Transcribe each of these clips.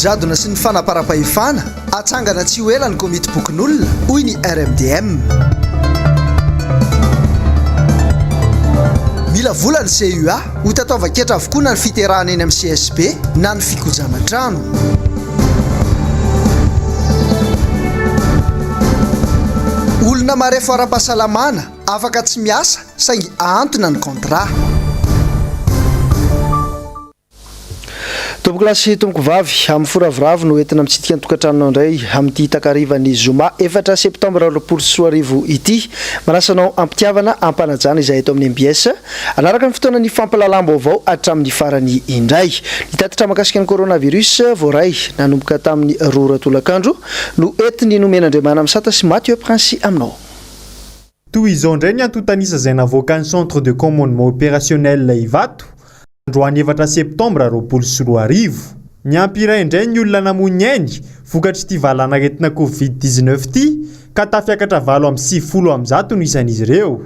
jadona sy ny fanaparam-pahefana, hatsangana tsy ho ela ny komitim-pokonolona, hoy ny RMDM. Mila vola ny CUA, ho tataovan-ketra avokoa na ny fiterahana eny amin'ny CSB na ny fikojana trano. Olona marefo ara-pahasalamana, afaka tsy miasa saingy ahantona ny contrat. Tompokolahy sy tompokovavy, amin'ny fo ravoravo no entina mitsidika ny tokantranonao indray amin'ity takarivan'ny zoma efatra septambra 2020 ity. Manasa anao am-pitiavana, am-panajana izahay eto amin'ny mbs. Hanaraka ny fotoanan'ny fampahalalam-baovao hatramin'ny farany indray. Ny tatitra mahakasika ny coronavirus voaray nanomboka tamin'ny roa ora tolakandro no entin'i Nomenandriamana Misata sy Mathieu Prince aminao. Toy izao indray ny antontan'isa izay navoakan'ny Centre de Commandement Opérationnel Ivato, androany efatra septambra 2020. Niampy iray indray ny olona namoy ny ainy vokatr'ity valanaretina Covid 19 ity ka tafiakatra 198 no isan'izy ireo.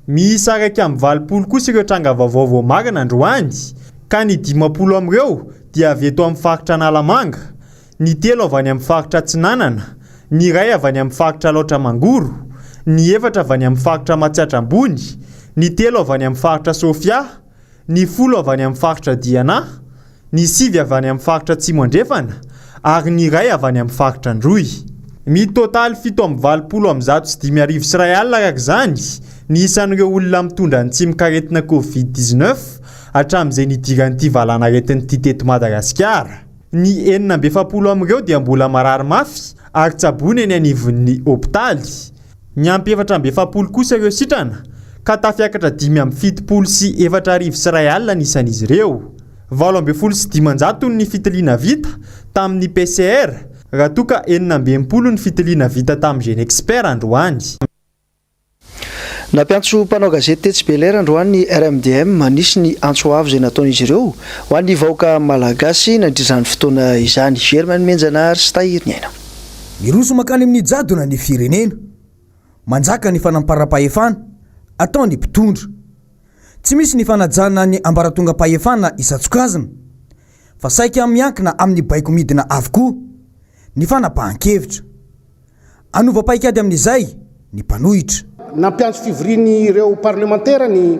Miisa 81 kosa ireo tranga vaovao voamarina androany ka ny 50 amin'ireo dia avy eto amin'ny faritra Analamanga, ny telo avy any amin'ny faritra Atsinanana, ny iray avy any amin'ny faritra Alaotra Mangoro, ny efatra avy any amin'ny faritra Matsiatra Ambony, ny telo avy any amin'ny faritra Sofia, ny folo avy any amin'ny faritra Diana, ny sivy avy any amin'ny faritra Atsimo Andrefana ary ny iray avy any amin'ny faritra Androy. Mitotaly 1187 araka izany ny isan'ireo olona mitondra ny tsimokaretina Covid 19 hatramin'izay nidiran'ity valanaretina ity teto Madagasikara. Ny 46 amin'ireo dia mbola marary mafy ary tsaboina eny anivon'ny hopitaly. Niampy 44 kosa ireo sitrana ka tafiakatra 1075 ny isan'izy ireo. 518 ny fitiliana vita tamin'ny PCR raha toa ka 66 ny fitiliana vita tamin'ny Genexpert androany. Nampiantso mpanao gazety tetsy Bel'Air androany ny RMDM. Nisy ny antso avo izay nataon'izy ireo ho an'ny vahoaka malagasy nandritra izany fotoana izany. Germain Menjanahary sy Tahiry Niaina. Miroso mankany amin'ny jadona ny firenena. Manjaka ny fanamparam-pahefana ataon'ny mpitondra. Tsy misy ny fanajana ny ambaratongam-pahefana isan-tsokajiny fa saika miankina amin'ny baiko midina avokoa ny fanapahan-kevitra. Hanova paikady amin'izay ny mpanohitra. Nampiantso fivorian'ireo parlemantera ny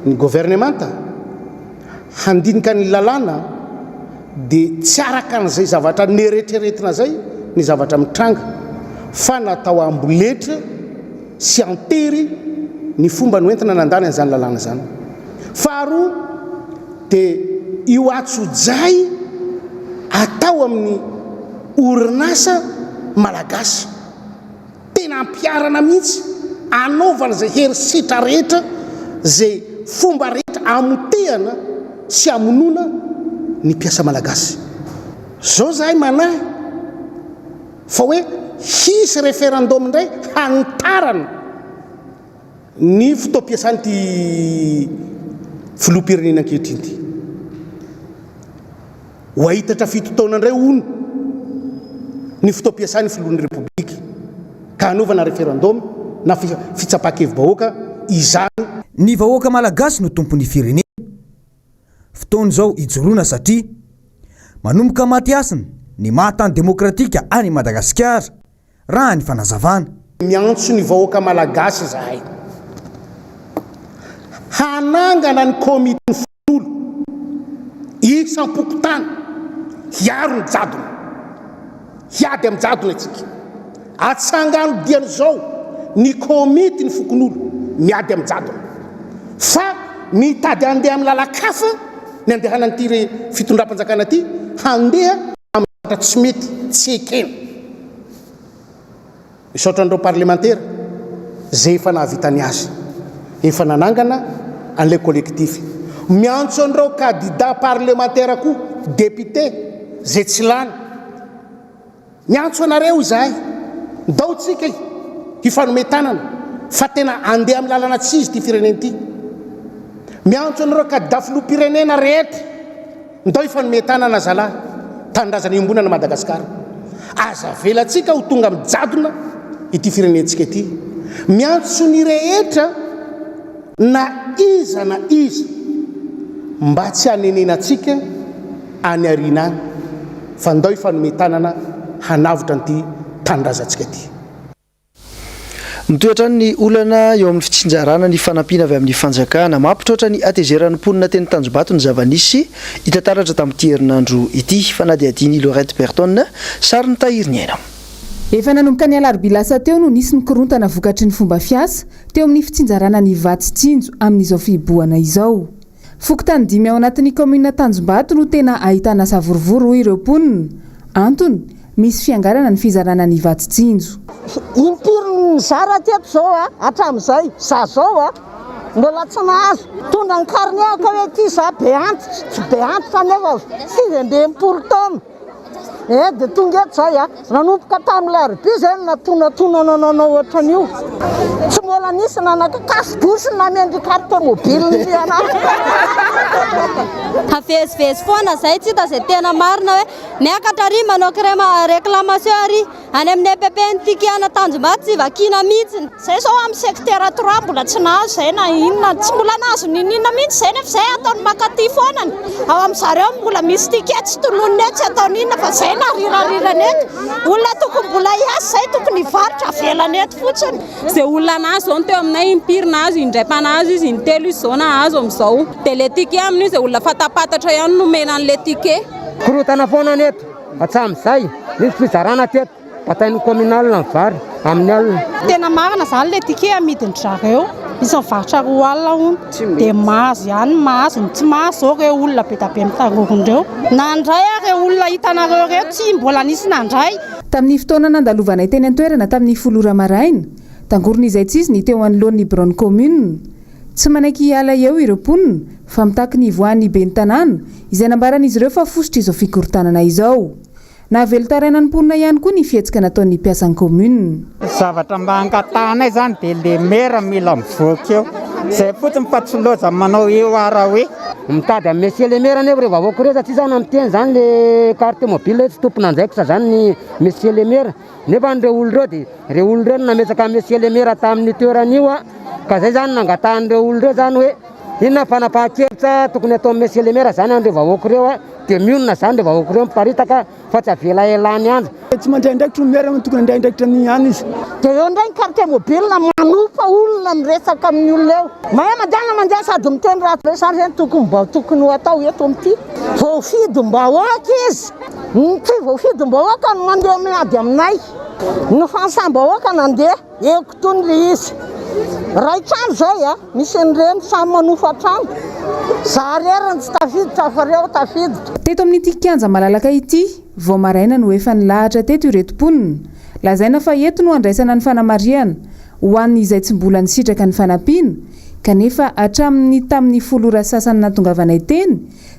ny governemanta handinika ny lalàna dia tsy araka an'izay zavatra neretreretina izay ny zavatra mitranga fa natao amboletra sy antery ny fomba noentina nandany an'izany lalàna izany. Faharoa dia io atsojay atao amin'ny orinasa malagasy. Tena ampiharana mihitsy, anaovana izay herisetra rehetra, izay fomba rehetra amotehana sy amonoana ny mpiasa malagasy. Izao izahay manahy fa hoe hisy référendum indray hanitarana ny fotoam-piasan'ity filoham-pirenena ankehitriny ity. Ho ahitatra fito taona indray, hono, ny fotoam-piasan'ny filohan'ny Repoblika, ka hanaovana referendum na fitsapan-kevi-bahoaka izany. Ny vahoaka malagasy no tompon'ny firenena. Fotoana izao hijoroana satria manomboka maty hasina ny maha tany demokratika an'i Madagasikara, raha ny fanazavana. Miantso ny vahoaka malagasy izahay hanangana ny komitin'ny fokonolona isam-pokontany hiaro ny jadona. Hiady amin'ny jadona isika. Atsangano dieny izao ny komitin'ny fokonolona miady amin'ny jadona. Fa mitady handeha amin'ny lalan-kafa ny andehanan'ity fitondram-panjakana ity handeha amin'ny zavatra tsy mety, tsy ekena. Misaotra an'ireo parlemantera izay efa nahavita ny azy, efa nanangana an'ilay collectif. Miantso an'ireo kadida parlemantera koa, député, izay tsy lany. Miantso anareo izahay, ndao tsika hifanome tanana fa tena andeha amin'ny lalana tsy izy ity firenena ity. Miantso an'ireo kadida filoham-pirenena rehetra. Ndao hifanome tanana zalahy, tanindrazana iombonana Madagascar. Aza avelantsika ho tonga amin'ny jadona ity firenentsika ity. Miantso ny rehetra na iza na iza mba tsy hanenenantsika any aoriana any. Fa ndao hifanome tanana hanavotra an'ity tanindrazantsika ity. Mitohy hatrany ny olana eo amin'ny fitsinjarana ny fanampiana avy amin'ny fanjakana. Mampitroatra ny hatezeran'ny mponina teny Tanjombato ny zava-nisy hita taratra tamin'ity herinandro ity. Fanadihadian'i Laurette Berton, sarin'i Tahiry Ny Aina. Efa nanomboka ny alarobia lasa teo no nisy ny korontana vokatry ny fomba fiasa teo amin'ny fitsinjarana ny vatsy tsinjo amin'izao fihibohana izao. Fokontany dimy ao anatin'ny kaominina Tanjombato no tena ahitana savorovoro hoy ireo mponina. Antony, misy fiangarana ny fizarana ny vatsy tsinjo. Impiry no nizara teto zao a, hatramin'izay, za zao a, mbola tsy nahazo. Mitondra ny carnet aho ka hoe ity za be antitra, tsy be antitra nefa 69 taona. Eh dia tonga eto zay a. Nanomboka tamin'ny larobia zay no natonantonana nanao ohatran'io. Tsy mbola nisy nanaka cache bouche namendry carte mobile ny anahy. Avezivezy foana zay tsy hita zay tena marina hoe miakatra ary manao crème réclamation ary. Any amin'ny EPP ny ticket ana Tanjombato tsy vakiana mihitsiny. Zay zao amin'ny secteur trois mbola tsy nahazo zay na inona, tsy mbola nahazo niniana mihitsy zay nefa zay ataony makaty foanany, ao amin'ny zareo mbola misy ticket tsy tononina eto tsy ataony inona fa zay narirarirany eto, olona tokony mbola hiasa zay tokony hivarotra avelany eto fotsiny. Izay olona nahazo zao ny teo aminay impiry nahazo, indray mpanahazo izy, intelo izy zao nahazo amin'izao. Dia ilay ticket amin'io izay olona fatapantatra ihany no omena an'ilay ticket. Korontana foana ny eto. Hatramin'izay, nisy fizarana teto, batain'ny communal ny vary amin'ny alina. Tena marina zany le ticket amidin-dry zareo, misy mivarotra 20 hono, dia mahazo ihany ny mahazo, ny tsy mahazo zao reo olona be da be mitangorona reo. Nandray ary reo olona hitanareo reo tsy mbola nisy nandray. Tamin'ny fotoana nandalovanay teny an-toerana tamin'ny folo ora maraina, tangorona izaitsizy ny teo anoloan'ny biraon'ny kaominina. Tsy manaiky hiala eo ireo mponina fa mitaky ny hivoahan'ny ben'ny tanàna, izay nambaran'izy ireo fa fositr'izao fikorontanana izao. Nahavelon-taraina ny mponina ihany koa ny fihetsika nataon'ny mpiasan'ny kaominina. Zavatra mba angatahanay zany dia le maire mila mivoaka eo. Zay fotsiny fa tsy loza manao eo ara hoe. Mitady an'i Monsieur le maire anefa ireo vahoaka ireo satria zany miteny zany le carte mobile hoe tsy tompon'andraikitra zany ny Monsieur le maire. Nefa ireo olona ireo dia ireo olona ireo no nametraka an'i Monsieur le maire tamin'io toerana io ka zay zany nangatahan'ireo olona ireo zany hoe inona ny fanapahan-kevitra tokony ataon'i Monsieur le maire zany an'ireo vahoaka ireo dia mionona zany ireo vahoaka ireo miparitaka fa tsy avela elany andro. Tsy mandray andraikitra ny maire, tokony handray andraikitra ny ihany izy. Dia eo indray ny quartier mobile manofa olona miresaka amin'ny olona eo. Mahay mandeha na mandeha sady miteny ratsy be izany ve no tokony mba tokony ho atao eto amin'ity? Voafidim-bahoaka izy. Ny tsy voafidim-bahoaka no mandeha miady aminay. Ny fansam-bahoaka nandeha, eko tony le izy. Ray trano zay a, misy an'ireny samy manofa trano. Za rery no tsy tafiditra fa reo tafiditra. Teto amin'ity kianja malalaka ity, vao maraina no efa nilahatra teto ireto mponina. Lazaina fa eto no andraisana ny fanamarihana ho an'izay tsy mbola nisitraka ny fanampiana, kanefa hatramin'ny tamin'ny folo ora sasany nahatongavanay teny,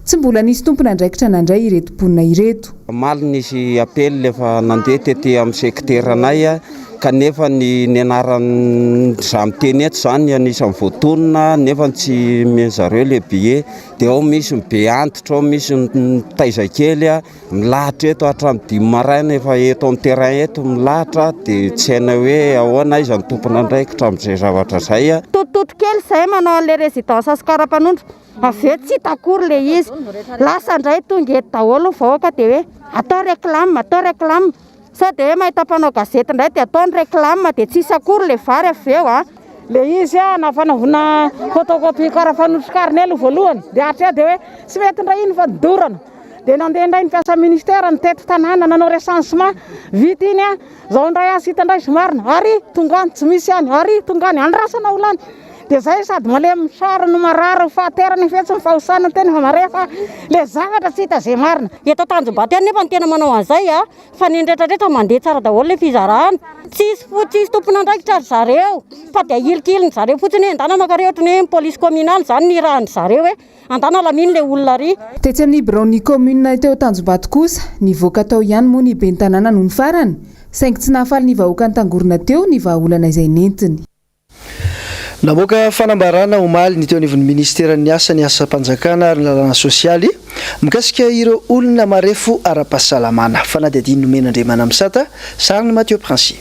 Tsy mbola nisy tompon'andraikitra nandray ireto mponina ireto. Omaly nisy appel efa nandeha tety amin'ny sekteranay kanefa ny ny anaran'ny za miteny eto zany anisan'ny voatonona nefa tsy omen'ny zareo le billet dia ao misy ny be antitra ao misy ny mitaiza kely milahatra eto hatramin'ny dimy maraina efa eto amin'ny terrain eto milahatra dia tsy hainay hoe ahoana aiza ny tompon'andraikitra amin'izay zavatra izay. Tototo kely izay manao an'ilay résidence sy karapanondro. Avy eo tsy hita akory ilay izy. Lasa indray tonga eto daholo ny vahoaka dia hoe atao réclame, atao réclame. Sao dia hoe mahita mpanao gazety indray dia atao ny réclame dia tsy hisy akory ilay vary avy eo an. Ilay izy an, nampanaovina photocopie karapanondro carnet aloha voalohany dia hatreo dia hoe tsy mety indray iny fa dorana. Dia nandeha indray ny mpiasa ministère nitety tanàna nanao recensement, vita iny an, izao indray an, tsy hita indray izy marina, ary tonga any tsy misy any, ary tonga any, andrasana ho lany. Dia zay sady malemy misary no marary ny fahaterana fetsy ny fahosana ny tena fa mare fa le zavatra tsy hita ze marina. Eto Tanjombato ihany nefa no tena manao an'izay a, fa ny retraretra mandeha tsara daholo le fizarana. Tsisy fo tsisy tompon'andraikitra ry zareo fa dia ahilikilin-dry zareo fotsiny hoe andana mankareo ohatran'ny hoe ny police communale izany no irahan-dry zareo hoe andana alamino le olona ary. Tetsy amin'ny biraon'ny kaominina teo Tanjombato kosa, nivoaka tao ihany moa ny ben'ny tanàna nony farany, saingy tsy nahafaly ny vahoaka nitangorona teo ny vahaolana izay nentiny. Namoaka fanambarana omaly ny teo anivon'ny minisiteran'ny Asa, ny Asam-panjakana ary ny Lalàna sosialy mikasika ireo olona marefo ara-pahasalamana. Fanadihadiana nomen'Andriamanamisata, sarin'i Mathieu Princi.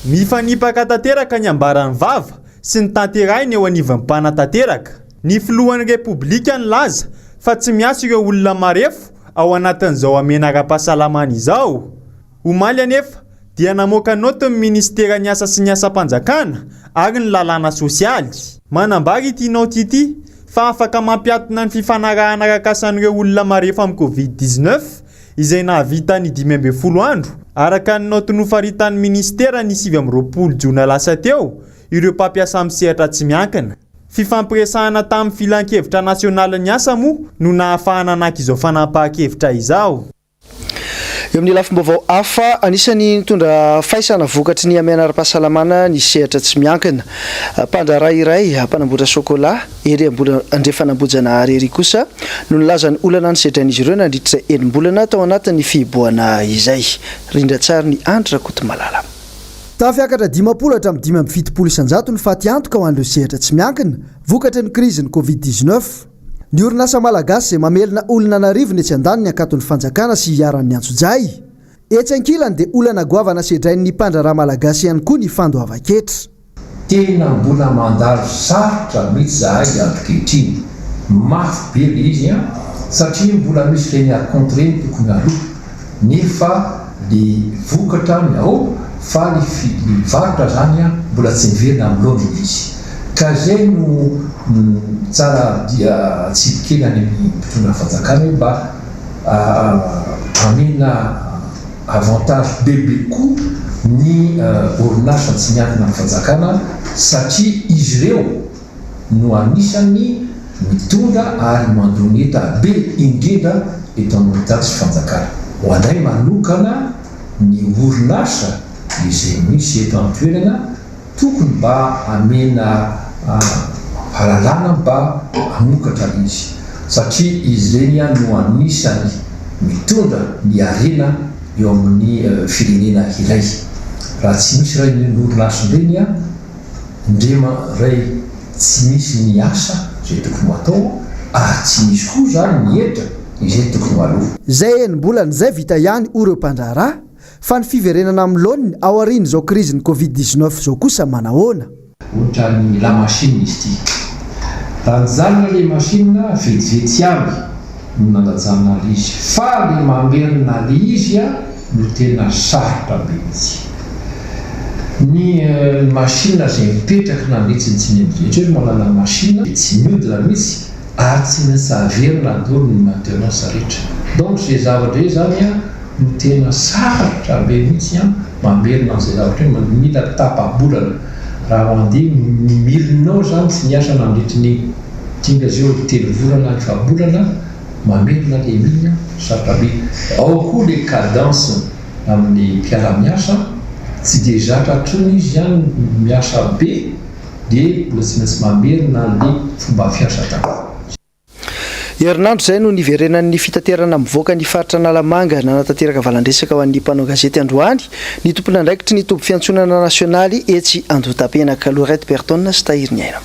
Mifanipaka tanteraka ny ambaran'ny vava sy ny tanterahina eo anivon'ny mpanatanteraka. Ny filohan'ny Repoblika nilaza fa tsy miasa ireo olona marefo. ao anatin'izao hamehana ara-pahasalamana izao. Omaly anefa dia namoaka naoty ny minisiteran'ny Asa sy ny Asam-panjakana ary ny lalàna sosialy. Manambara ity naoty ity fa afaka mampiatona ny fifanarahana arak'asan'ireo olona marefo amin'ny Covid 19 izay nahavita ny 15 andro, araka ny naoty nofaritan'ny minisitera ny 29 jona lasa teo, ireo mpampiasa amin'ny sehatra tsy miankina. Fifampiresahana tamin'ny Filankevitra nasionalin'ny asa moa no nahafahana naka izao fanapahan-kevitra izao. Eo amin'ny lafim-baovao hafa, anisan'ny nitondra faisana vokatry ny hamehana ara-pahasalamana ny sehatra tsy miankina. Mpandraharaha iray mpanamboatra sôkôlà ery Andrefan'Ambohijanahary ery kosa no nilaza ny olana nosedrain'izy ireo nandritra izay enim-bolana tao anatin'ny fihibohana izay. Rindran-tsarin'i Andry Rakotomalala. Tafiakatra 50 hatramin'ny 75% ny fatiantoka ho an'ireo sehatra tsy miankina, vokatry ny krizin'ny Covid 19. Ny orinasa malagasy izay mamelona olona an'arivony etsy andaniny ankaton'ny fanjakana sy iharan'ny antsojay. Etsy ankilany dia olana goavana sedrain'ny mpandraharaha malagasy ihany koa ny fandoavan-ketra. Tena mbola mandalo sarotra mitsy zahay ankehitriny, mafy be le izy an, satria mbola misy reny acompte reny tokony aloa, nefa le vokatra ny ao fa le le varotra zany an mbola tsy miverina am laoniny izy, ka zay no tsara dia atsipy kely any amin'ny mpitondra fanjakana hoe mba amena Avantage bebe koa ny orinasa tsy miankina amin'ny fanjakana satria izy ireo no anisan'ny mitondra ary mandoa ny hetra be indrindra eto amin'ny tany sy fanjakana. Ho anay manokana ny orinasa izay misy eto an-toerana Tokony mba amena fahalalana mba hamokatra izy satria izy ireny no anisany mitondra ny harena eo amin'ny firenena iray. Raha tsy misy ireny orinasa ireny ndrema ray tsy misy ny asa izay tokony ho atao ary tsy misy koa izany ny hetra izay tokony ho aloa. Izay enim-bolana izay vita ihany hoy ireo mpandraharaha Fa ny fiverenana amin'ny laoniny aorian'izao krizin'ny Covid 19 izao kosa manahoana? Ohatran'ny la machine izy ity. Raha nijanona le machine vetivety ihany no nanajanona le izy fa le mamerina le izy no tena sarotra be mihitsy. Ny machine izay mipetraka nandritry ny tsy nendrindrindra eo no manana machine dia tsy miodina mihitsy ary tsy maintsy averina daholo ny maintenance rehetra. Donc izay zavatra izay zany an no tena sarotra be mihitsy an mamerina an'izay zavatra io, mila tapa-bolana raha mandeha ny milinao zany tsy niasa nandritry ny dinga zeo telo volana efa-bolana mamerina le milina sarotra be, ao koa le cadence amin'ny mpiara-miasa tsy dia zatra intsony izy an miasa be dia mbola tsy maintsy mamerina an'le fomba fiasa taloha. Herinandro izay no niverenan'ny fitaterana mivoaka ny faritra Analamanga nanatanteraka valandresaka ho an'ny mpanao gazety androany ny tompon'andraikitry ny toby fiantsonana nasionaly etsy Andohatapenaka, Lorette Berton sy Tahiry Niaina.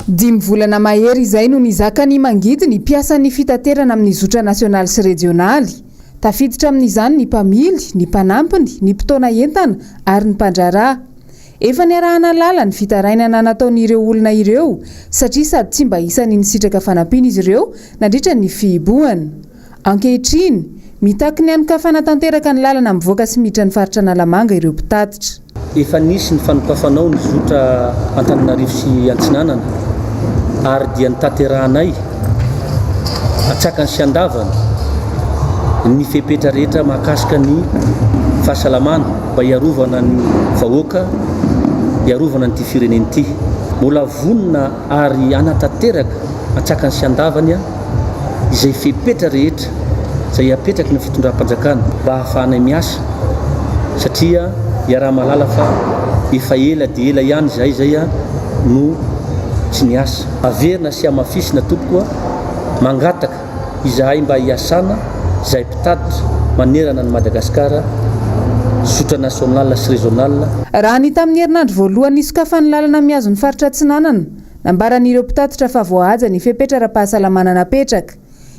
Dimy volana mahery izay no nizaka ny mangidy ny mpiasan'ny fitaterana amin'ny zotra nasionaly sy rejionaly. Tafiditra amin'izany ny mpamily, ny mpanampiny, ny mpitaona entana ary ny mpandraharaha. Efa niaraha-nahalala ny fitarainana nataon'ireo olona ireo satria sady tsy mba isan'ny nisitraka fanampiana izy ireo nandritra ny fihibohana. Ankehitriny, mitaky ny hanokafana tanteraka ny lalana mivoaka sy miditra ny faritra Analamanga ireo mpitatitra. Efa nisy ny fanokafanao ny zotra Antananarivo sy Antsinanana ary dia notanterahanay antsakany sy andavany ny fepetra rehetra mahakasika ny fahasalamana. mba hiarovana ny vahoaka, hiarovana an'ity firenena ity. Mbola vonona ary hanatanteraka antsakany sy andavany izay fepetra rehetra izay apetraky ny fitondram-panjakana mba hahafahanay miasa satria iaraha-mahalala fa efa ela dia ela ihany izahay izay no tsy niasa. Averina sy hamafisina tompoko mangataka. izahay mba hiasana izay mpitatitra manerana an'i Madagasikara, zotra national sy regional. Raha ny tamin'ny herinandro voalohany nisokafan'ny lalana mihazo ny faritra Atsinanana, nambaran'ireo mpitatitra fa voahaja ny fepetra ara-pahasalamana napetraka.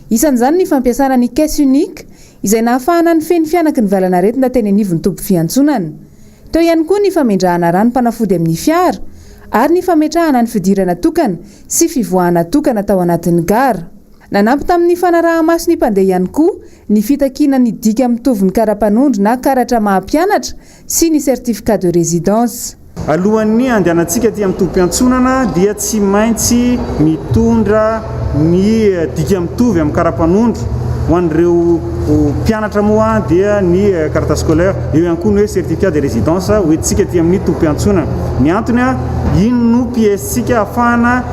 Isan'izany ny fampiasana ny caisse unique izay nahafahana nifehy ny fihanaky ny valanaretina teny anivon'ny toby fiantsonana. Teo ihany koa ny famendrahana ranom-panafody amin'ny fiara ary ny fametrahana ny fidirana tokana sy fivoahana tokana tao anatin'ny gara. Nanampy tamin'ny fanaraha-maso ny mpandeha ihany koa ny fitakiana ny dika mitovy ny kara-panondro na karatra maha mpianatra sy ny certificat de résidence. Alohan'ny handehanantsika aty amin'ny tobim-piantsonana dia tsy maintsy mitondra ny dika mitovy amin'ny kara-panondro ho an'ireo mpianatra moa dia ny carte scolaire, eo ihany koa ny hoe certificat de résidence hoentintsika aty amin'ny tobim-piantsonana. Ny antony, iny no pièce-tsika ahafahana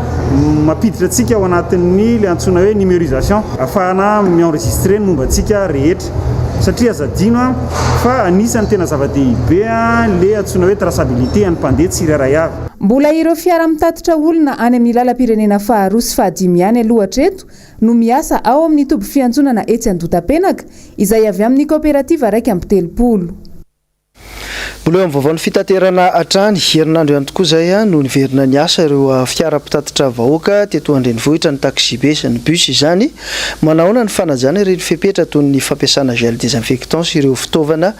mampiditra antsika ao anatin'ny ilay antsoina hoe numérisation, ahafahana mi-enregistrer ny momba antsika rehetra. Satria aza adino fa anisan'ny tena zava-dehibe ilay antsoina hoe traçabilité an'ny mpandeha tsirairay avy. Mbola ireo fiara mitatitra olona any amin'ny lalam-pirenena faharoa sy fahadimy ihany aloha hatreto no miasa ao amin'ny toby fiantsonana etsy Andotapenaka, izay avy amin'ny kaoperativa 31. Mbola eo amin'ny vaovaon'ny fitaterana hatrany, herinandro ihany tokoa izay no niverina niasa ireo fiara mpitatitra vahoaka teto an-drenivohitra, ny taxibe sy ny bus izany. Manahoana ny fanajana ireny fepetra toy ny fampiasana gel désinfectant sy ireo fitaovana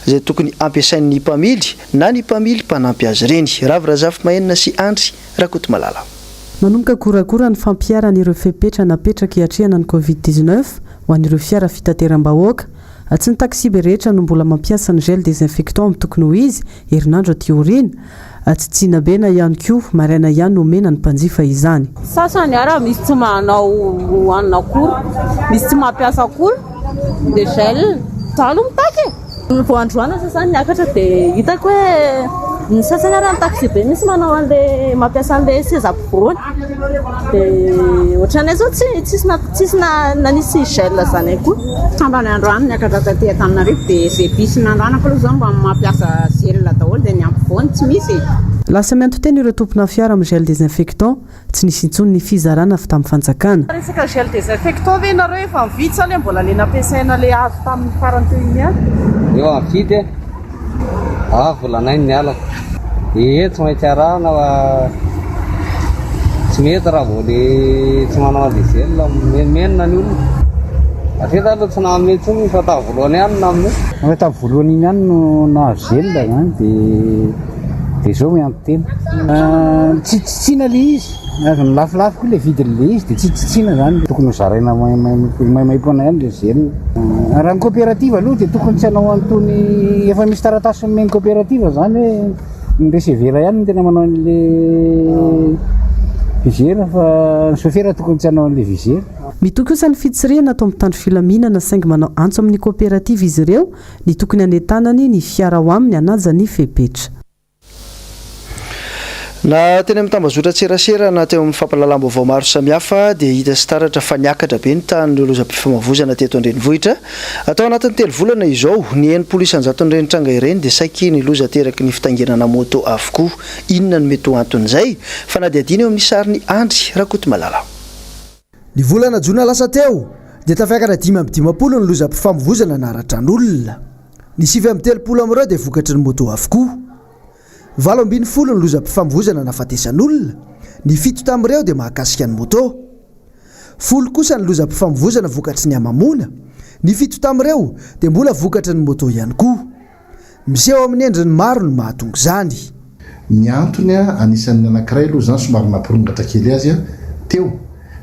izay tokony ampiasain'ny mpamily na ny mpamily mpanampy azy ireny? Ravo Razafimahenina sy Andry Rakotomalala. Manomboka goragora ny fampiharana ireo fepetra napetraka hiatrehana ny Covid 19 ho an'ireo fiara fitateram-bahoaka. Tsy ny taksibe rehetra no mbola mampiasa ny gel désinfectant amin'ny tokony ho izy, herinandro aty aoriana. Tsy tsina be na ihany koa maraina ihany no omena ny mpanjifa izany. Sasany ara misy tsy manao hohanina akory, misy tsy mampiasa akory le gel. Za aloha mitaky e! Vao androany aza zany niakatra dia hitako hoe ny sasany ara ny taxibe misy manao an'le mampiasa an'le seza ampovoany dia ohatranay zao tsy tsisy na tsisy na nanisy gel zany koa. Sambany androany niakatra taty Antananarivo dia izay bus nandehanako aloha zao mba mampiasa gel daholo dia ny ampovoany tsy misy e. Lasa mianto-tena ireo tompona fiara amin'ny gel désinfectant Tsy nisy intsony ny fizarana avy tamin'ny fanjakana. Resaka gel désinfectant ve nareo efa nividy sa le mbola le nampiasaina le azo tamin'ny farany teo iny ihany? Eo mividy e! Ah volanay ny nialako. Ee tsy maintsy arahana fa tsy mety raha vao le tsy manao an'le gel mimenomenona ny olona. Hatreto aloha tsy nanome intsony fa tamin'ny voalohany ihany no nanome. Efa tamin'ny voalohany iny ihany no nahazo gel zany dia dia zao mianto-tena. Tsitsitsiana le izy, ary ny lafolafo koa le vidin'le izy dia tsitsitsiana zany. Tokony ho zaraina maimaimpoana ihany le gel. Raha ny coopérative aloha dia tokony tsy hanao an'itony efa misy taratasy nomen'ny coopérative zany hoe ny receveur ihany no tena manao an'le visière fa ny chauffeur tokony tsy hanao an'le visière. Mitohy kosa ny fitsirihana atao mpitandro filaminana saingy manao antso amin'ny coopérative izy ireo ny tokony hanentanany ny fiara ao aminy hanaja ny fepetra. Na teny amin'ny tambazotran-tserasera na teo amin'ny fampahalalam-baovao maro samihafa dia hita sy taratra fa niakatra be ny tahan'ireo lozam-pifamoivoizana teto an-drenivohitra. Tao anatin'ny telo volana izao, ny 60 isan-jaton'ireny tranga ireny dia saiky ny loza ateraky ny fitaingenana moto avokoa. Inona no mety ho anton'izay? Fanadihadiana eo amin'ny sarin'i Andry Rakotomalala. Ny volana jona lasa teo dia tafiakatra 55 ny lozam-pifamoivoizana naratran'olona. Ny 39 amin'ireo dia vokatry ny moto avokoa. 18 ny lozam-pifamoivoizana nahafatesan'olona, ny fito tamin'ireo dia mahakasika ny moto. Folo kosa ny lozam-pifamoivoizana vokatry ny hamamoana, ny fito tamin'ireo dia mbola vokatry ny moto ihany koa. Miseho amin'ny endriny maro ny mahatonga izany. Ny antony anisan'ny anankiray aloha izany somary nampirongatra kely azy teo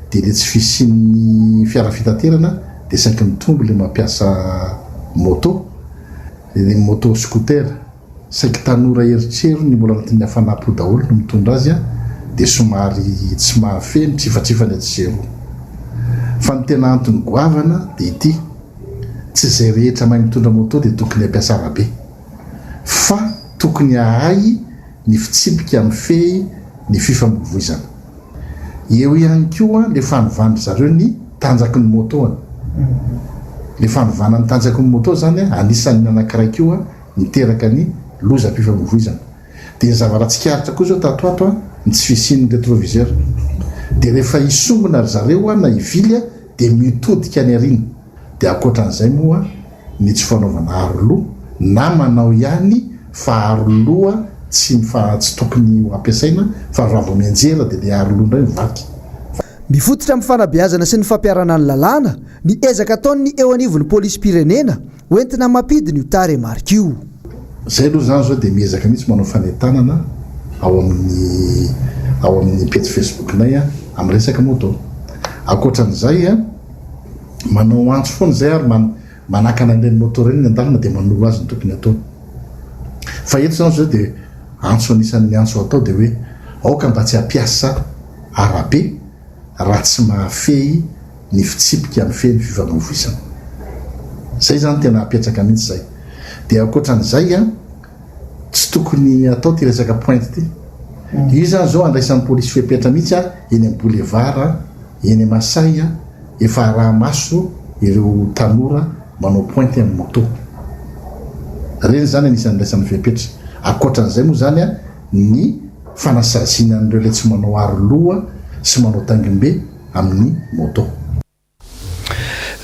dia ilay tsy fisian'ny fiara fitaterana dia saiky mitombo ilay mampiasa moto, ilay moto scooter. Saiky tanora eritrery ny mbola anatin'ny hafanam-po daholo no mitondra azy dia somary tsy mahafehy mitsifatsifany etsy sy eroa. Fa ny tena antony goavana dia ity, tsy izay rehetra mahay mitondra moto dia tokony hampiasa arabe fa tokony hahay ny fitsipika mifehy ny fifamoivoizana. Eo ihany koa le fanovandry zareo ny tanjaky ny moto-ny. Le fanovana ny tanjaky ny moto zany anisan'ny anankiray koa miteraka ny lozam-pifamoivoizana. Dia ny zavatra tsikaritra koa zao tato ato ny tsy fisian'ny retroviseur. Dia rehefa hisongona ry zareo na hivily dia mitodika any aoriana. Dia ankoatran'izay moa ny tsy fanaovana aro loha na manao ihany fa aro loha tsy mifa tsy tokony ho ampiasaina fa raha vao mianjera dia le aro loha indray mivaky. Mifototra amin'ny fanabeazana sy ny fampiharana ny lalàna ny ezaka ataon'ny eo anivon'ny polisim-pirenena hoentina mampidina io tarehimarika io. Zay aloha zany zao dia miezaka mihitsy manao fanentanana ao amin'ny ao amin'ny pejy Facebook-nay amin'ny resaka moto. Ankoatran'izay a, manao antso foana izay ary manakana an'ireny moto ireny ny an-dalana dia manoro azy ny tokony hataony. Fa eto izany izao dia antso anisan'ny antso atao dia hoe aoka mba tsy hampiasa arabe raha tsy mahafehy ny fitsipika mifehy ny fifamoivoizana. Izay izany tena apetraka mihitsy izay. Dia ankoatran'izay an, tsy tokony atao ity resaka pointe ity. Io izany izao andraisan'ny polisy fepetra mihitsy an, eny amin'ny boulevard, eny Masay an, efa araha-maso ireo tanora manao pointe amin'ny moto. Ireny izany anisan'ny andraisany fepetra. Ankoatran'izay moa izany an, ny fanasaziana an'ireo ilay tsy manao aro loha sy manao taingim-be amin'ny moto.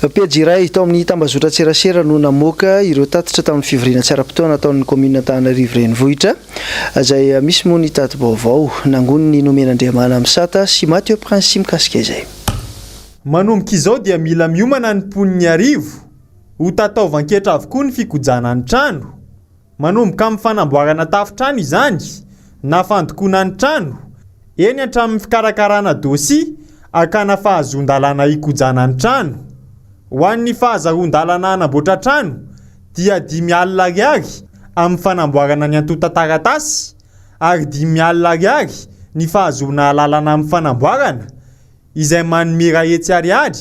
Pejy iray tao amin'ny tambazotran-tserasera no namoaka ireo tatitra tamin'ny fivoriana tsy ara-potoana nataon'ny kaominina Antananarivo Renivohitra, izay misy moa ny tati-baovao nangonin'i Nomenandriamana Misata sy Mathieu Prince mikasika izay. Manomboka izao dia mila miomana ny mponin'Iarivo, ho tataovan-ketra avokoa ny fikojana ny trano. Manomboka amin'ny fanamboarana tafon-trano izany, na fandokoana ny trano, eny hatramin'ny fikarakarana dosie hakana fahazoan-dalàna hikojana ny trano. Ho an'ny fahazahoan-dalana hanamboatra trano dia 50 ariary amin'ny fanamboarana ny antontan-taratasy ary 50 ariary ny fahazoana alalana amin'ny fanamboarana izay manome 100 ariary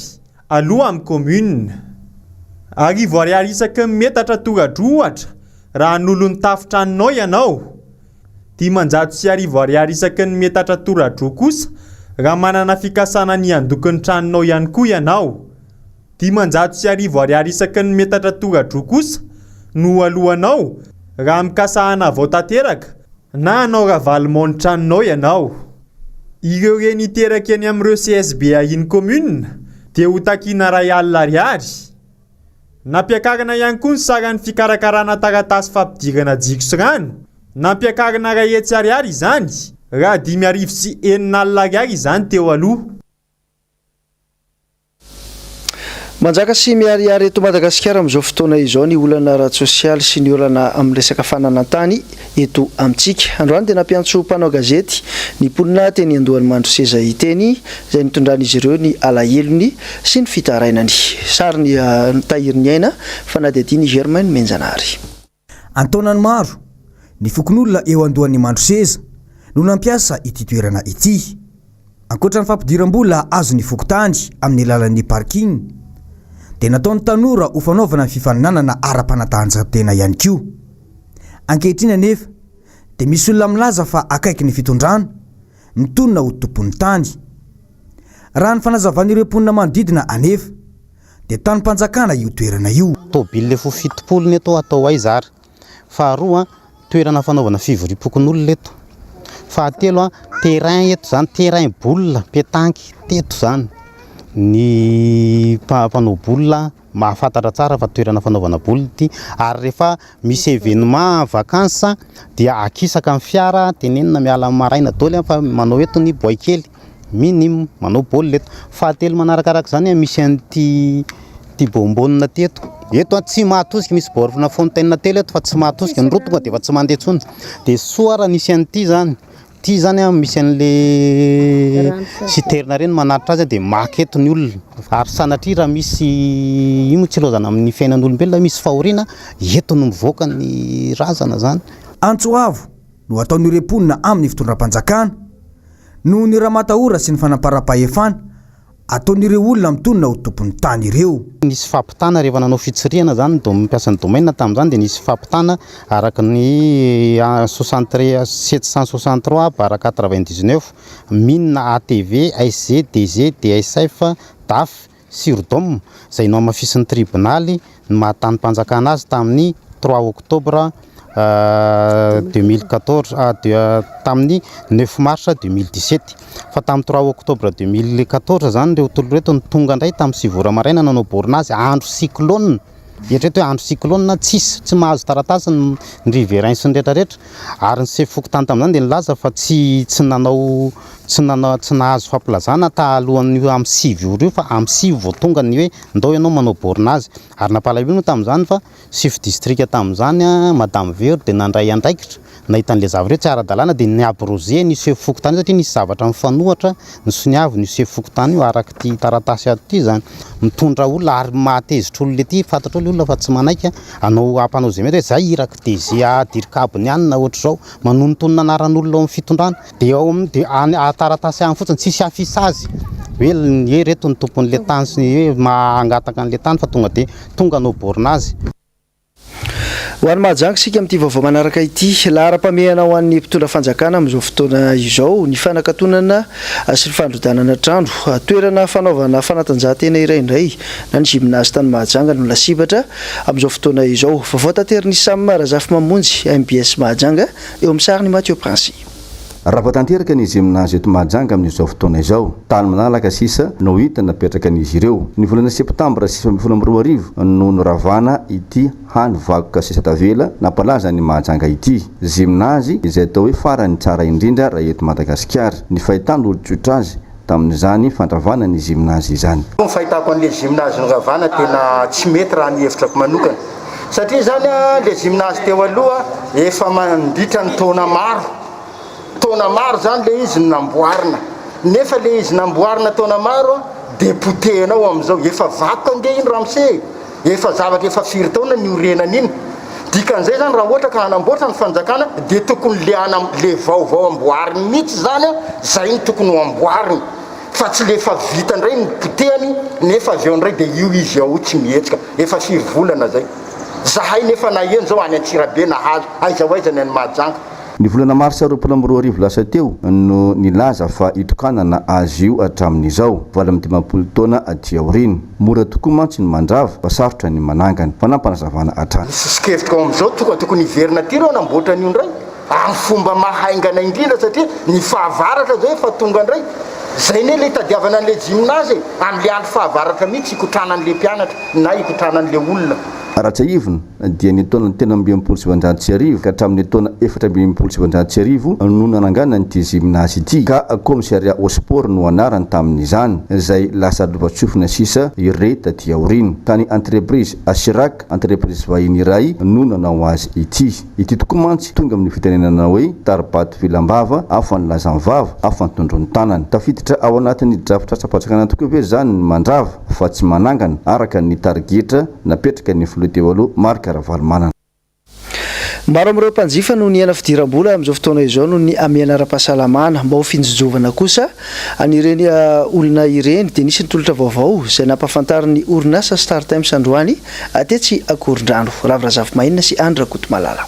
aloha amin'ny commune. Arivo ariary isaky ny metatra tora-droa ohatra raha hanolo ny tafon-tranonao ianao. 1500 ariary isaky ny metatra tora-droa kosa raha manana fikasana ny handoko ny tranonao ihany koa ianao. 1500 ariary isaky ny metatra tora-droa kosa no aloanao raha mikasa hanavao tanteraka na hanao ravalement ny tranonao ianao. Ireo reny hiteraka eny amin'ireo CSB ahian'ny commune dia ho takiana 1000 ariary. Nampiakarina ihany koa ny saran'ny fikarakarana taratasy fampidirana jiro sy rano. Nampiakarina 100 ariary izany raha 6500 ariary izany teo aloha. Manjaka sy miharihary eto Madagasikara amin'izao fotoana izao ny olana ara-tsosialy sy ny olana amin'ny resaka fananan-tany eto amintsika. Androany dia nampiantso mpanao gazety ny mponina teny Andohan'i Mandroseza Iteny izay nitondran'izy ireo ny alahelony sy ny fitarainany. Sary Tahiriniaina, fanadihadian'i Germain Nomenjanahary. An-taonany maro, ny fokonolona eo andohan'i Mandroseza no nampiasa ity toerana ity. Ankoatra ny fampidiram-bola azon'ny fokontany amin'ny alalan'ny parking, dia nataon'ny tanora ho fanaovana fifaninanana ara-panatanjahantena ihany koa. Ankehitriny anefa, dia misy olona milaza fa akaiky ny fitondrana, mitonona ho tompon'ny tany. Raha ny fanazavan'ireo mponina manodidina anefa, dia tanim-panjakana io toerana io. Tôbily efa ho 70 ny eto atao aiza ary? Faharoa, toerana fanaovana fivoriam-pokonolona eto. Fahatelo, terrain eto izany, terrain boule, petanque teto izany. Ny mpanao boule mahafantatra tsara fa toerana fanaovana boule ity. Ary rehefa misy événement vacances dia akisaka ny fiara, tenenina miala amin'ny maraina daholo fa manao eto ny boay kely. Minime, manao baolina eto. Fahatelo manarakaraka izany misy an'ity ity bonbonne ity eto. Eto an tsy mahatosika, misy borne fontaine telo eto fa tsy mahatosika, ny roa tonga dia efa tsy mandeha intsony. Dia soa raha nisy an'ity izany. Ity izany an misy an'le citerne ireny manatitra azy dia maka eto ny olona. Ary sanatria raha misy, io moa tsy ilaozana amin'ny fiainan'olombelona, misy fahoriana, eto no mivoaka ny razana izany. Antso avo no ataon'ireo mponina amin'ny fitondram-panjakana noho ny ramatahora sy ny fanamparam-pahefana ataon'ireo olona mitonona ho tompon'ny tany ireo. Nisy fampitana rehefa nanao fitsirihana izany ny mpiasan'ny domaine tamin'izany dia nisy fampitana araka ny 763 barre 99 mine ATV, SG, DG, DSF, DAF, Sirdom, izay nohamafisin'ny tribonaly ny maha tanim-panjakana azy tamin'ny trois octobre 2014, tamin'ny neuf mars 2017. Fa tamin'ny trois octobre 2014 izany ireo tolona ireto no tonga indray tamin'ny sivy ora maraina nanao bornage, andro cyclone. Eritrereto hoe andro cyclone, tsisy, tsy mahazo taratasy ny riverains sy ny rehetra rehetra. Ary ny sefo fokontany tamin'izany dia nilaza fa tsy tsy nanao tsy nanao tsy nahazo fampilazana talohan'io amin'ny sivy ora io fa amin'ny sivy vao tonga ny hoe ndao ianao manao bornage. Ary nampalahelo moa tamin'izany fa sefo distrika tamin'izany, Madame Vero, dia nandray andraikitra. Nahita an'ilay zavatra hoe tsy ara-dalàna dia ni-abroger ny sefo fokontany io satria nisy zavatra mifanohitra nosoniaviny io sefo fokontany io araka ity taratasy ato ity izany. Mitondra olona ary mahatezitra olona ety, fantatrao ilay olona fa tsy manaiky hanao hampanao izay mety hoe zay irak'i DG dirikabony any na ohatr'izao. Manonontonona anaran'olona ao amin'ny fitondrana. Dia ao amin'ny dia any taratasy any fotsiny tsisy affichage hoe hoe ireto ny tompon'ilay tany sy ny hoe maha hangataka an'ilay tany fa tonga dia tonga hanao bornage. Ho an'i Mahajanga isika amin'ity vaovao manaraka ity. Laharam-pahamehana ho an'ny mpitondra fanjakana amin'izao fotoana izao ny fanakatonana sy ny fandrodanana trano. Toerana fanaovana fanatanjahantena iray indray na ny gymnase tany Mahajanga no lasibatra amin'izao fotoana izao. Vaovao taterin'i Sam Razafimamonjy, mbs Mahajanga, eo amin'ny sarin'i Mathieu Princy. Rava tanteraka ny gymnase eto Mahajanga amin'izao fotoana izao. Tany malalaka sisa no hita napetraka an'izy ireo. Ny volana septambra 2019 no noravana ity hany vakoka sisa tavela nampalaza an'i Mahajanga ity. Gymnase izay atao hoe farany tsara indrindra raha eto Madagasikara. Ny fahitan'olon-tsotra azy tamin'izany fandravana ny gymnase izany. Ny fahitako an'le gymnase noravana tena tsy mety raha ny hevitrako manokana satria zany le gymnase teo aloha efa mandritra ny taona maro taona maro zany le izy no namboarina nefa le izy namboarina taona maro de potehina ao amizao efa vakoka ange iny ramose e! Efa zavatra efa firy taona niorenana iny. Dikan'izay zany raha ohatra ka hanamboatra ny fanjakana dia tokony le ana le vaovao amboariny mihitsy zany an, zay no tokony ho amboariny fa tsy le efa vita indray no potehany nefa avy eo indray dia io izy ao tsy mihetsika. Efa firy volana zay. Zahay nefa naheno zao any Antsirabe nahazo, aiza ho aiza ny any Mahajanga. Ny volana marsa 2020 lasa teo no nilaza fa hitokanana azy io hatramin'izao, 58 taona aty aoriana. Mora tokoa mantsy ny mandrava fa sarotra ny manangana. Fanampinazavana hatrany. Ny soso-kevitro amin'izao tonga tokony hiverina aty ireo hanamboatra an'io indray amin'ny fomba mahaingana indrindra satria ny fahavaratra izao efa tonga indray. Izay anie ilay itadiavana an'ilay gymnase e, amin'ilay andro fahavaratra mihitsy hikotranan'ilay mpianatra na hikotranan'ilay olona. Raha tsiahivina dia ny taona 1963 ka hatramin'ny taona 1964 no nananganana ity gymnase ity ka Commissariat au Sport no anarany tamin'izany, izay lasa lovantsofina sisa irey taty aoriana. Tany entreprise Asirac, entreprise vahiny iray no nanao azy ity. Ity tokoa mantsy tonga amin'ny fitenenana hoe tari-bato vilam-bava, hafa ny lazan'ny vava, hafa ny tondron'ny tanana. Tafiditra ao anatin'ny drafitrasam-panjakana tokoa ve izany ny mandrava fa tsy manangana araka ny tarigetra napetraka ny filoha teo aloha Marc Ravalomanana. Maro amin'ireo mpanjifa no nihena fidiram-bola amin'izao fotoana izao noho ny hamehana ara-pahasalamana. Mba ho finjinjovana kosa an'ireny olona ireny dia nisy ny tolotra vaovao izay nampahafantarin'ny orinasa Startimes androany tetsy Ankorondrano. Ravo Razafimahenina sy Andry Rakotomalala.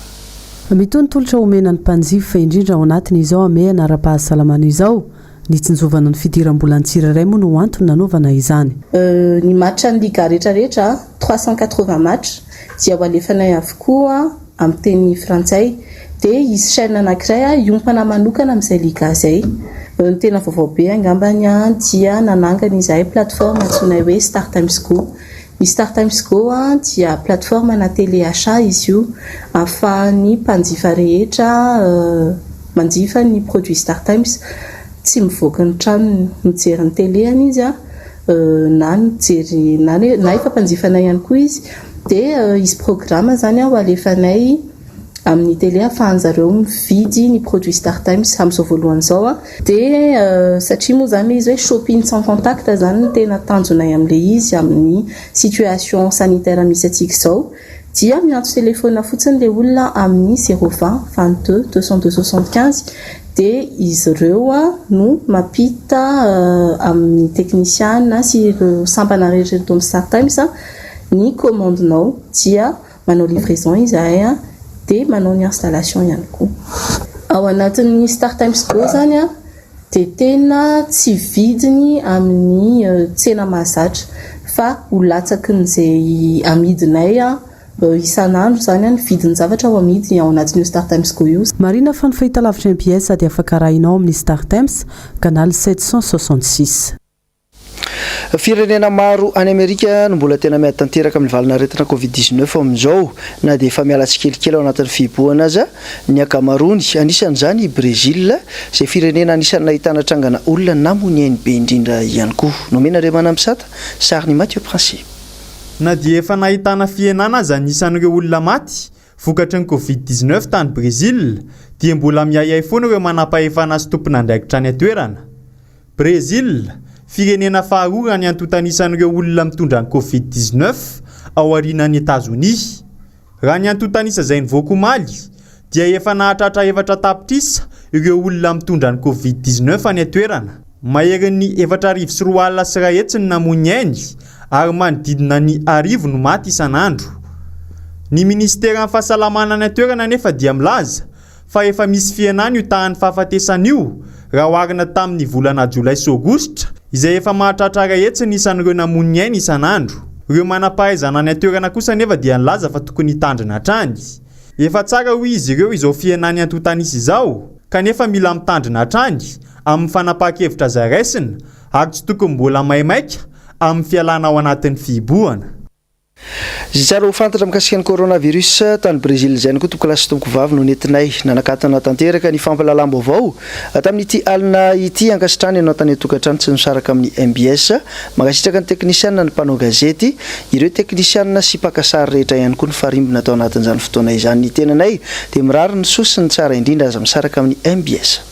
Mitohy ny tolotra omena ny mpanjifa, indrindra ao anatin'izao hamehana ara-pahasalamana izao. Nitsinjovana ny fidiram-bolan'ny tsirairay moa no antony nanaovana izany. Ny match an'ny Liga rehetra rehetra, 380 match, dia ho alefanay avokoa amin'ny teny frantsay. Dia hisy chaîne anankiray hiompana manokana amin'izay Liga izay. Ny tena vaovao be angambany dia nanangana izahay plateforme antsoinay hoe Startimes Go. Ny Startimes Go dia plateforme na télé achat izy io, ahafahan'ny mpanjifa rehetra manjifa ny produit Startimes tsy mivoaka ny tranony, mijery ny télé-ny izy na mijery na na efa mpanjifanay ihany koa izy dia hisy programme izany ho alefanay amin'ny télé ahafahan-jareo mividy ny produit Startimes amin'izao voalohany izao dia satria moa izany ilay izy hoe shopping sans contact izany no tena tanjonay amin'ilay izy amin'ny situation sanitaire misy antsika izao dia miantso telefaonina fotsiny ilay olona amin'ny zéro vingt, vingt deux, deux cent deux soixante quinze dia izy ireo no mampita amin'ny teknisiana sy ireo sampana rehetra eto amin'ny Startimes ny commande-nao dia Manao livraison izahay dia manao ny installation ihany koa. Ao anatin'ny Startimes Go izany dia tena tsy vidiny amin'ny tsena mahazatra fa ho latsakin'izay amidinay isan'andro izany ny vidin'ny zavatra ho amidy ao anatin'io Startimes Go io. Marihina fa ny fahitalavitra mbs dia afaka arahinao amin'ny Startimes, canal 766. Firenena maro any Amerika no mbola tena miady tanteraka amin'ny valanaretina Covid 19 amin'izao, na dia efa miala tsikelikely ao anatin'ny fihibohana aza ny ankamaroany. Anisan'izany i Brezila, izay firenena anisan'ny nahitana trangana olona namoy ny ainy be indrindra ihany koa. Nomena Andriamanambisata, sarin'i Mathieu Princi. Na dia efa nahitana fihenana aza ny isan'ireo olona maty. vokatry ny Covid 19 tany Brezila dia mbola miahiahy foana ireo manampahefana sy tompon'andraikitra any an-toerana. Brezila, firenena faharoa raha ny antontan'isan'ireo olona mitondra ny Covid 19 ao aorianan'i Etazonia. Raha ny antontan'isa izay nivoaka omaly dia efa nahatratra 4 tapitrisa ireo olona mitondra ny Covid 19 any an-toerana. Maherin'ny 140 240 ny namoy ny ainy ary manodidina ny 1000 no maty isan'andro. Ny minisiteran'ny fahasalamana any an-toerana anefa dia milaza fa efa misy fihenana io tahan'ny fahafatesana io raha oharina tamin'ny volana jolay sy aogositra izay efa mahatratra 100 ny isan'ireo namoy ny ainy isan'andro. Ireo manam-pahaizana any an-toerana kosa anefa dia nilaza fa tokony hitandrina hatrany. Efa tsara hoy izy ireo izao fihenan'ny antontan'isa izao kanefa mila mitandrina hatrany amin'ny fanapahan-kevitra izay raisina ary tsy tokony mbola maimaika amin'ny fialana ao anatin'ny fihibohana. Izay tsara ho fantatra mikasika ny coronavirus tany Brésil izay ihany koa tompokolahy sy tompokovavy no nentinay nanakatona tanteraka ny fampahalalam-baovao tamin'ity alina ity. Ankasitrahana ianao tany an-tokantrano tsy misaraka amin'ny mbs. Mankasitraka ny teknisianina ny mpanao gazety, ireo teknisianina sy mpaka sary rehetra ihany koa nifarimbona tao anatin'izany fotoana izany. Ny tenanay dia mirary ny soa sy ny tsara indrindra aza misaraka amin'ny mbs.